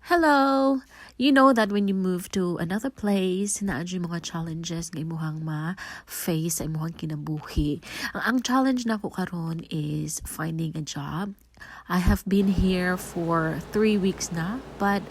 Hello! You know that when you move to another place, naa juy mga challenges nga imuhang ma-face sa imuhang kinabuhi. Ang challenge nako karon is finding a job. I have been here for 3 weeks na, but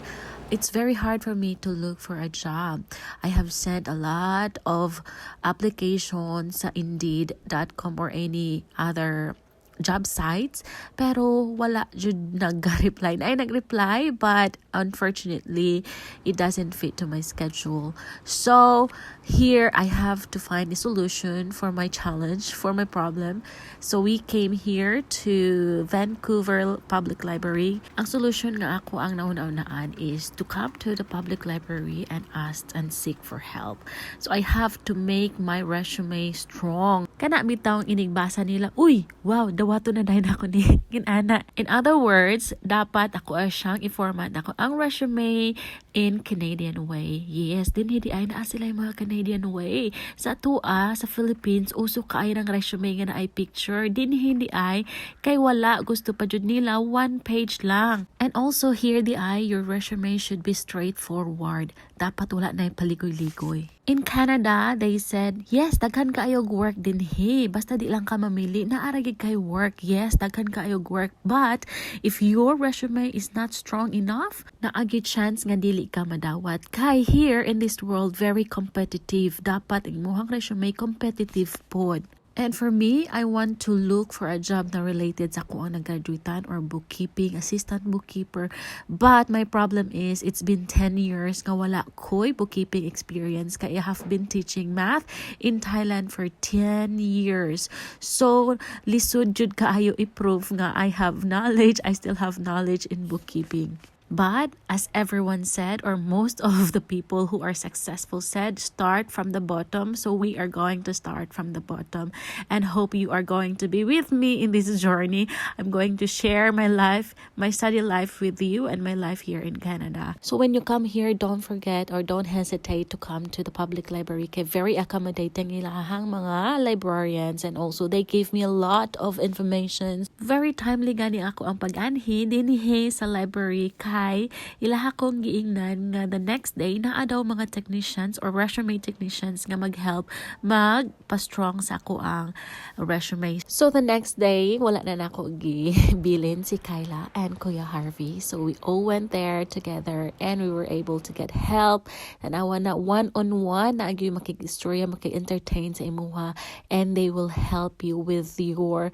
it's very hard for me to look for a job. I have sent a lot of applications sa Indeed.com or any other job sites, pero wala jud nag-reply. Ay, nag-reply, but unfortunately it doesn't fit to my schedule. So here I have to find a solution for my challenge, for my problem. So we came here to Vancouver Public Library. Ang solution nga ako ang nauna-unaan is to come to the public library and ask and seek for help. So I have to make my resume strong. Kana bitawng inigbasa nila, "Uy, wow, dawato na dayon ako ni ginana." In other words, dapat ako ay siyang i-format nako ang resume in Canadian way. Yes, dinhi diay naa sila yung mga Canadian way. Sa atua sa Philippines, uso kaayo ng resume nga naay picture. Dinhi diay kay wala, gusto pa jud nila one page lang. And also here diay, your resume should be straightforward. Dapat wala na paligoy-ligoy. In Canada, they said, "Yes, daghan kaayog work dinhi. Basta di lang ka mamili, naa ra gyud kay work." Yes, daghan kaayog work. But if your resume is not strong enough, naa gyud chance nga dili ka madawat. Kay here in this world, very competitive. Dapat imong resume competitive pod. And for me, I want to look for a job na related sa ako ang nag-graduatean or bookkeeping, assistant bookkeeper. But my problem is, it's been 10 years nga wala ko'y bookkeeping experience. Kaya I have been teaching math in Thailand for 10 years. So, lisod jud kaayo i-prove nga I have knowledge, I still have knowledge in bookkeeping. But as everyone said, or most of the people who are successful said, start from the bottom. So we are going to start from the bottom and hope you are going to be with me in this journey. I'm going to share my life, my study life with you and my life here in Canada. So when you come here, don't forget or don't hesitate to come to the public library. Kay very accommodating ilahang mga librarians and also they gave me a lot of information. Very timely gani ako ang pag-anhi dinhi sa library kay ilaha kong giingnan nga the next day naa daw mga technicians or resume technicians nga mag-help magpa-strong sa ako ang resume. So the next day, wala na nako gibilin si Kyla and Kuya Harvey. So we all went there together and we were able to get help. Tanawa na one-on-one na gyud makig-istorya, makig-entertain sa imuha, and they will help you with your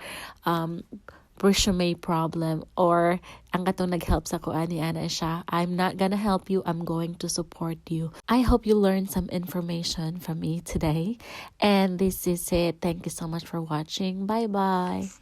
resume problem. Or ang katong nag-help sa ko ani ana siya, "I'm not gonna help you, I'm going to support you." I hope you learned some information from me today, and this is it. Thank you so much for watching. Bye bye.